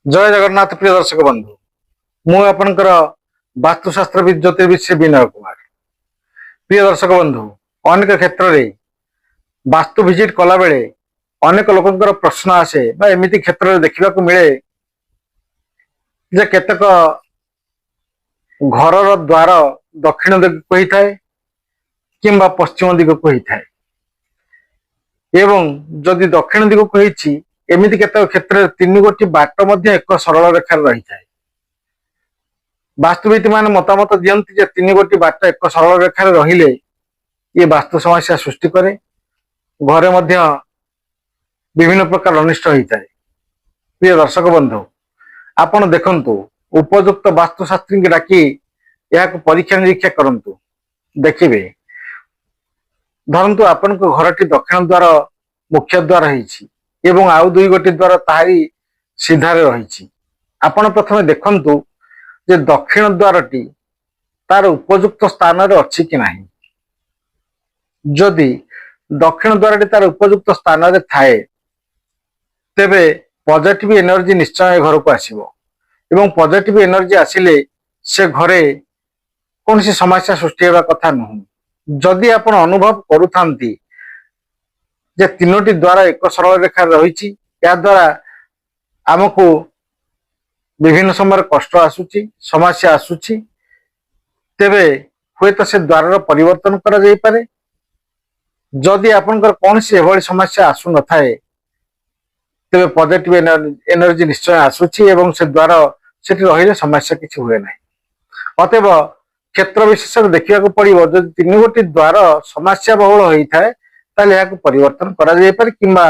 ଜୟ ଜଗନ୍ନାଥ। ପ୍ରିୟ ଦର୍ଶକ ବନ୍ଧୁ, ମୁଁ ଆପଣଙ୍କର ବାସ୍ତୁଶାସ୍ତ୍ରବିତ୍ ଜ୍ୟୋତିର୍ବିଦ ଶ୍ରୀ ବିନୟ କୁମାର। ପ୍ରିୟ ଦର୍ଶକ ବନ୍ଧୁ, ଅନେକ କ୍ଷେତ୍ରରେ ବାସ୍ତୁ ଭିଜିଟ୍ କଲାବେଳେ ଅନେକ ଲୋକଙ୍କର ପ୍ରଶ୍ନ ଆସେ ବା ଏମିତି କ୍ଷେତ୍ରରେ ଦେଖିବାକୁ ମିଳେ ଯେ କେତେକ ଘରର ଦ୍ୱାର ଦକ୍ଷିଣ ଦିଗକୁ ହେଇଥାଏ କିମ୍ବା ପଶ୍ଚିମ ଦିଗକୁ ହେଇଥାଏ ଏବଂ ଯଦି ଦକ୍ଷିଣ ଦିଗକୁ ହେଇଛି, ଏମିତି କେତେକ କ୍ଷେତ୍ରରେ ତିନି ଗୋଟି ବାଟ ମଧ୍ୟ ଏକ ସରଳ ରେଖାରେ ରହିଥାଏ। ବାସ୍ତୁବିତ ମାନେ ମତାମତ ଦିଅନ୍ତି ଯେ ତିନି ଗୋଟି ବାଟ ଏକ ସରଳ ରେଖାରେ ରହିଲେ ଇଏ ବାସ୍ତୁ ସମସ୍ୟା ସୃଷ୍ଟି କରେ, ଘରେ ମଧ୍ୟ ବିଭିନ୍ନ ପ୍ରକାର ଅନିଷ୍ଟ ହେଇଥାଏ। ପ୍ରିୟ ଦର୍ଶକ ବନ୍ଧୁ, ଆପଣ ଦେଖନ୍ତୁ, ଉପଯୁକ୍ତ ବାସ୍ତୁଶାସ୍ତ୍ରୀଙ୍କୁ ଡାକି ଏହାକୁ ପରୀକ୍ଷା ନିରୀକ୍ଷା କରନ୍ତୁ, ଦେଖିବେ। ଧରନ୍ତୁ ଆପଣଙ୍କ ଘରଟି ଦକ୍ଷିଣ ଦ୍ୱାର ମୁଖ୍ୟ ଦ୍ୱାର ହେଇଛି ଏବଂ ଆଉ ଦୁଇ ଗୋଟି ଦ୍ୱାର ତାହାରି ସିଧାରେ ରହିଛି। ଆପଣ ପ୍ରଥମେ ଦେଖନ୍ତୁ ଯେ ଦକ୍ଷିଣ ଦ୍ୱାରଟି ତାର ଉପଯୁକ୍ତ ସ୍ଥାନରେ ଅଛି କି ନାହିଁ। ଯଦି ଦକ୍ଷିଣ ଦ୍ୱାରଟି ତାର ଉପଯୁକ୍ତ ସ୍ଥାନରେ ଥାଏ, ତେବେ ପଜିଟିଭ ଏନର୍ଜି ନିଶ୍ଚୟ ଏ ଘରକୁ ଆସିବ ଏବଂ ପଜିଟିଭ ଏନର୍ଜି ଆସିଲେ ସେ ଘରେ କୌଣସି ସମସ୍ୟା ସୃଷ୍ଟି ହେବା କଥା ନୁହେଁ। ଯଦି ଆପଣ ଅନୁଭବ କରୁଥାନ୍ତି ଯେ ତିନୋଟି ଦ୍ୱାର ଏକ ସରଳ ରେଖାରେ ରହିଛି, ଏହାଦ୍ୱାରା ଆମକୁ ବିଭିନ୍ନ ସମୟରେ କଷ୍ଟ ଆସୁଛି, ସମସ୍ୟା ଆସୁଛି, ତେବେ ହୁଏତ ସେ ଦ୍ୱାରର ପରିବର୍ତ୍ତନ କରାଯାଇପାରେ। ଯଦି ଆପଣଙ୍କର କୌଣସି ଏଭଳି ସମସ୍ୟା ଆସୁନଥାଏ, ତେବେ ପଜିଟିଭ ଏନର୍ଜି ନିଶ୍ଚୟ ଆସୁଛି ଏବଂ ସେ ଦ୍ୱାର ସେଠି ରହିଲେ ସମସ୍ୟା କିଛି ହୁଏ ନାହିଁ। ଅତଏବ କ୍ଷେତ୍ର ବିଶେଷରେ ଦେଖିବାକୁ ପଡିବ। ଯଦି ତିନି ଗୋଟି ଦ୍ୱାର ସମସ୍ୟା ବହୁଳ ହେଇଥାଏ, ତାହେଲେ ଏହାକୁ ପରିବର୍ତ୍ତନ କରାଯାଇପାରେ କିମ୍ବା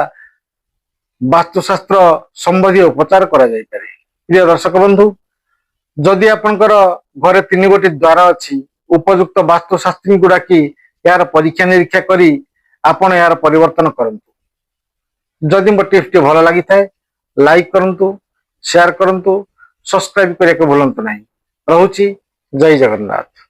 ବାସ୍ତୁଶାସ୍ତ୍ର ସମ୍ବନ୍ଧୀୟ ଉପଚାର କରାଯାଇପାରେ। ପ୍ରିୟ ଦର୍ଶକ ବନ୍ଧୁ, ଯଦି ଆପଣଙ୍କର ଘରେ ତିନି ଗୋଟି ଦ୍ୱାର ଅଛି, ଉପଯୁକ୍ତ ବାସ୍ତୁଶାସ୍ତ୍ରୀଙ୍କୁ ଡାକି ଏହାର ପରୀକ୍ଷା ନିରୀକ୍ଷା କରି ଆପଣ ଏହାର ପରିବର୍ତ୍ତନ କରନ୍ତୁ। ଯଦି ମୋ ଟିପ୍ସଟି ଭଲ ଲାଗିଥାଏ, ଲାଇକ୍ କରନ୍ତୁ, ସେୟାର କରନ୍ତୁ, ସବସ୍କ୍ରାଇବ କରିବାକୁ ଭୁଲନ୍ତୁ ନାହିଁ। ରହୁଛି, ଜୟ ଜଗନ୍ନାଥ।